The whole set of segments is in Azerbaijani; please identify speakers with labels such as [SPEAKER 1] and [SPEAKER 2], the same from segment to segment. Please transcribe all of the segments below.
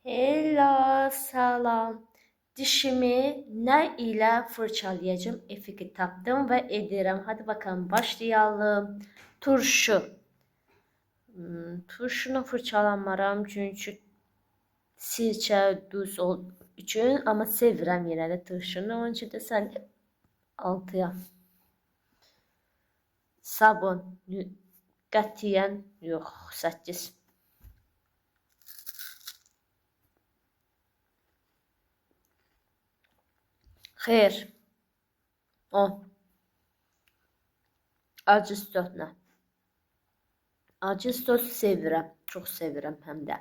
[SPEAKER 1] Hello, salam. Dişimi nə ilə fırçalayacağım effekti tapdım və edirəm. Hadi bakalım başlayalım. Turşu. Turşunu fırçalamaram çünki sirkə, duz üçün, amma sevirəm yenə də turşunu. Onun üçün də sən 6-ya. Sabun. Qətiyyən yox, 8. Xeyr. 10. Acı sosla. Acı sos sevirəm. Çox sevirəm həm də.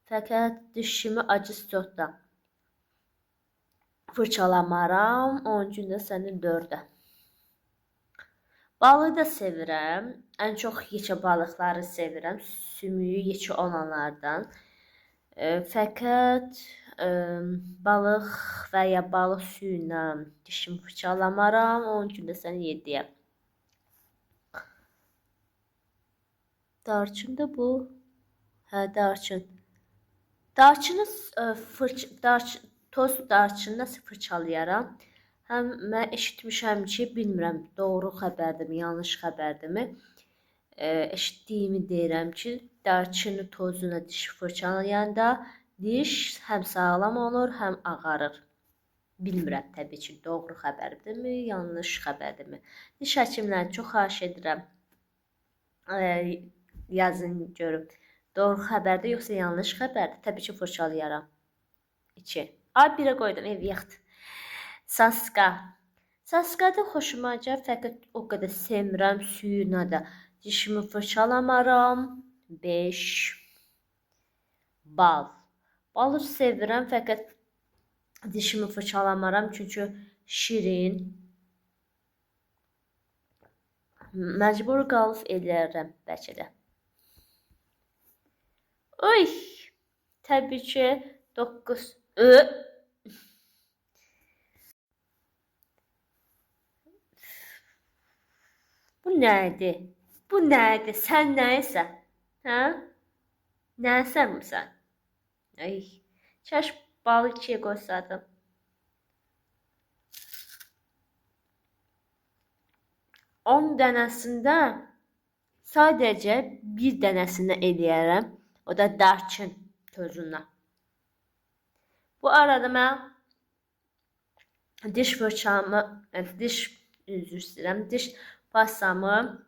[SPEAKER 1] Fəqət dişimi acı sosla fırçalamaram. Onun üçün də səni 4-ə. Balığı da sevirəm. Ən çox yeçə balıqları sevirəm. Sümüyü yeçə olanlardan. Fəqət balıq və ya balıq suyu ilə dişimi fırçalamaram. Onun üçün də səni 7-yə. Darçın da bu. Hə, darçın. Darçını toz darçını nasıl fırçalayaram? Həm mən eşitmişəm ki, bilmirəm doğru xəbərdirmi, yanlış xəbərdirmi? Eşitdiyimi deyirəm ki, darçını tozuna diş fırçalayanda diş həm sağlam olur, həm ağarır. Bilmirəm təbii ki, doğru xəbərdirmi, yanlış xəbərdirmi? Diş həkimlərini çox xahiş edirəm. Yazın görüm. Doğru xəbərdir, yoxsa yanlış xəbərdir? Təbii ki, fırçalayaram. 2. Ay, 1-ə qoydum, ev yaxdı. Saska. Saska da xoşuma gəlir, fəqət o qədər sevmirəm suyuna da. Dişimi fırçalamaram. 5. Bal. Balı sevirəm, fəqət dişimi fırçalamaram, çünki şirin. Məcbur qalıb eləyərəm bəlkə də. Uy! Təbii ki, 9. Bu nədir? Bu nədir? Sən nəyisən? Hə? Nəsən sən? Ay, kaş balı 2-yə qoysaydım. 10 dənəsində sadəcə bir dənəsində eləyərəm. O da darçın tozundan. Bu arada mən diş fırçamı, diş, üzr istəyirəm, diş pastamı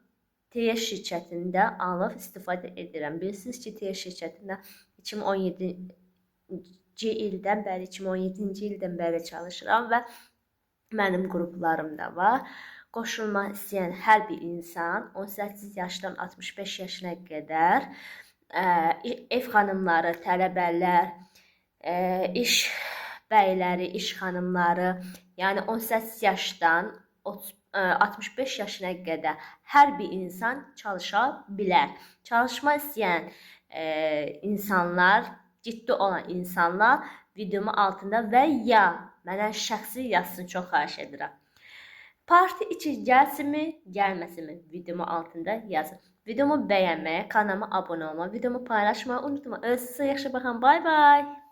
[SPEAKER 1] TE şirkətində alıb istifadə edirəm. Bilirsiniz ki, TE şirkətində 2017-ci ildən bəri, 2017-ci ildən bəri çalışıram və mənim qruplarım da var. Qoşulmaq istəyən hər bir insan 18 yaşdan 65 yaşına qədər ev xanımları, tələbələr, iş bəyləri, iş xanımları, yəni 18 yaşdan 65 yaşına qədər hər bir insan çalışa bilər. Çalışma istəyən insanlar, ciddi olan insanlar videomun altında və ya mənə şəxsi yazsın, çox xahiş edirəm. Parti 2 gəlsinmi, gəlməsinmi videomun altında yazın. Videomu bəyənməyi, kanalıma abunə olmağı, videomu paylaşmayı unutma. Özünüzə yaxşı baxın. Bay bay.